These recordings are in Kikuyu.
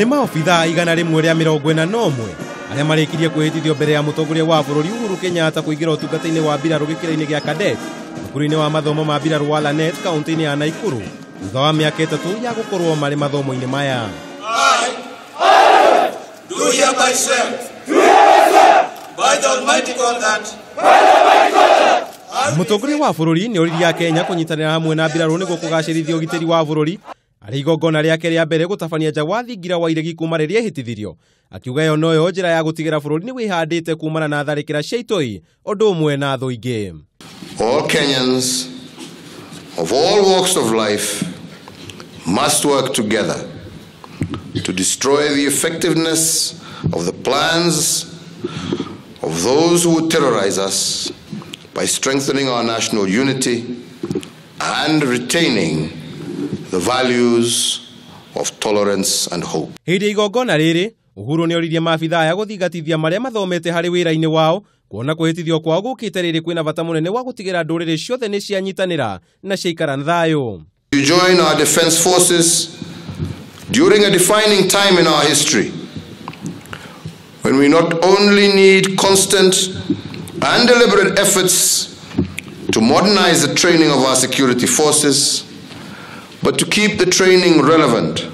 Nĩ maobithaa 141 arĩa marĩkirie kwĩhĩtithio mbere ya mũtongoria wa bũrũri Uhuru Kenyatta kũingĩra ũtungata-inĩ wa mbirarũ gĩkĩra-inĩ gĩa cadet thukuru-inĩ wa mathomo ma mbirarũ wa Lanet kaunti-inĩ ya Nakuru thutha wa mĩaka 3 ya gũkorwo marĩ mathomo-inĩ maya. I do hereby swear by the Almighty God that Mũtongoria wa bũrũri nĩ oririe Akenya kũnyitanĩra hamwe na mbirarũ nĩguo kũgacĩrithia ũgitĩri wa bũrũri arĩ igongona rĩake rĩa mbere gũtabania nja wa thingira wa iregi kuma rĩrĩa ehĩtithirio, akiuga ĩyo noyo njĩra ya gũtigĩra bũrũri nĩ wĩhandĩte kumana na tharĩkĩra cia itoi ũndũ ũmwe na thũ ingĩ. All Kenyans of all walks of life must work together to destroy the effectiveness of the plans of those who would terrorize us by strengthening our national unity and retaining the values of tolerance and hope. Hĩndĩ ya igongona rĩrĩ, Uhuru nĩ oririe maabithaa aya gũthingatithia marĩa mathomete harĩ wĩra-inĩ wao, kuona kwĩhĩtithio kwao gũkĩte rĩrĩ kwĩna bata mũnene wa gũtigĩra ndũrĩrĩ ciothe nĩ cianyitanĩra na ciaikara na thayũ. You join our defense forces during a defining time in our history, when we not only need constant and deliberate efforts to modernize the training of our security forces, but to keep the training relevant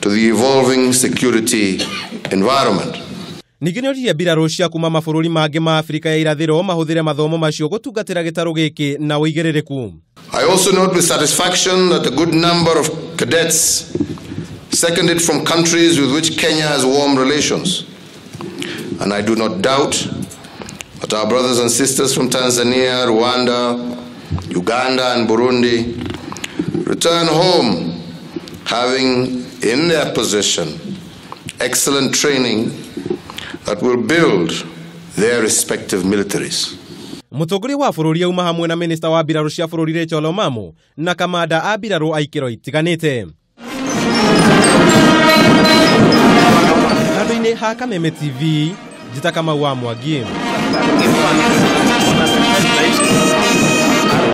to the evolving security environment. Ningĩ nĩ oririe mbirarũ cia kuma mabũrũri mangĩ ma Afrika ya irathĩro mahũthĩre mathomo macio gũtungatĩra gĩtarũ gĩkĩ na ũigĩrĩrĩku. I also note with satisfaction that a good number of cadets seconded from countries with which Kenya has warm relations. And I do not doubt that our brothers and sisters from Tanzania, Rwanda, Uganda, and Burundi return home having in their possession excellent training that will build their respective militaries. Mũtongoria wa bũrũri auma hamwe na minista wa mbirarũ cia bũrũri Rachel Omamo na kamanda a mbirarũ a ikĩro itiganĩte. Handũ-inĩ ha Kameme TV, Njĩta Kamau wa Mwangi.